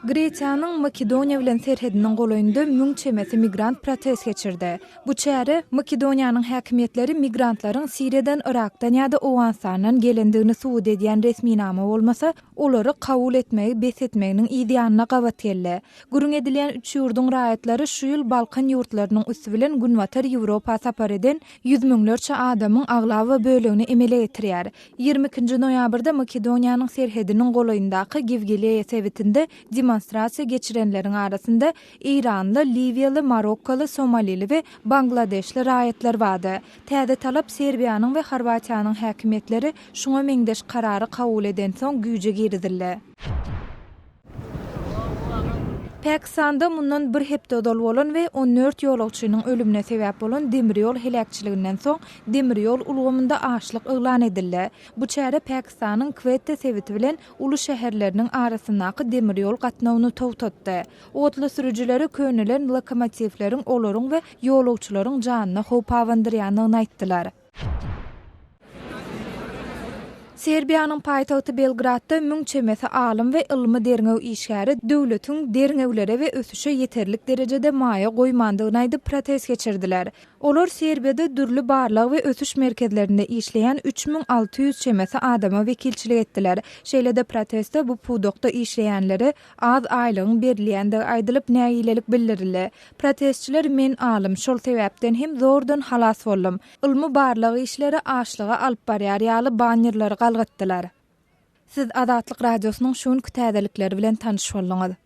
Gresiýanyň Makedoniýa bilen serhediniň golaýynda müň çemesi migrant protest geçirdi. Bu çäre, Makedoniýanyň häkimiýetleri migrantlaryň Siriýadan, Yrakdan ýa-da Owganystandan gelendigini subut edýän resminama bolmasa, olary kabul etmegi bes etmeginiň yz ýanyna gabat geldi. Gürrüň edilýän üç ýurduň raýatlary şu ýyl Balkan ýurtlarynyň üsti bilen Günbatar Ýewropa sapar eden ýüz müňlerçe adamyň aglaba bölegini emele getirýär. 22-nji noýabrda Makedoniýanyň serhediniň golaýyndaky Gewgeleýa sebitinde demonstrasiýa geçirenleriň arasynda eýranly, liwiýaly, marokkaly, somalili we bangladeşli raýatlar bardy. Täze talap Serbiýanyň we Horwatiýanyň häkimiýetleri şuňa meňzeş karary kabul edensoň güýje girizildi. Pakistanda mundan bir hepde ozal bolan we 14 ýolagçynyň ölümine sebäp bolan demir ýol heläkçiliginden soň demir ýol ulgamynda açlyk yglan edildi. Bu çäre Pakistanyň Kwetta sebiti bilen uly şäherleriniň arasyndaky demir ýol gatnawyny togtatdy. Otly sürüjileri könelen lokomotiwleriň olaryň we ýolagçylaryň janyna howp abandyrýandygyny aýtdylar. Serbiýanyň paýtagty Belgradda müň çemesi alym we ylmy-derňew işgäri döwletiň derňewlere we ösüşe ýeterlik derejede maýa goýmandygyny aýdyp protest geçirdiler. Olar Serbiýada dürli barlag we ösüş merkezlerinde işleýän 3600 çemesi adama wekilçilik etdiler. Şeýle-de protestde bu pudakda işleýänlere az aýlygyň berilýändigi aýdylyp nägilelik bildirildi. Protestçiler Men alym, şol sebäpden hem zordan halas boldum. Ylmy-barlag işleri açlyga alyp barýar ýaly bannerleri galgatdylar. Siz Azatlyk Radiosynyň şu günki täzelikleri bilen tanyş bolduňyz.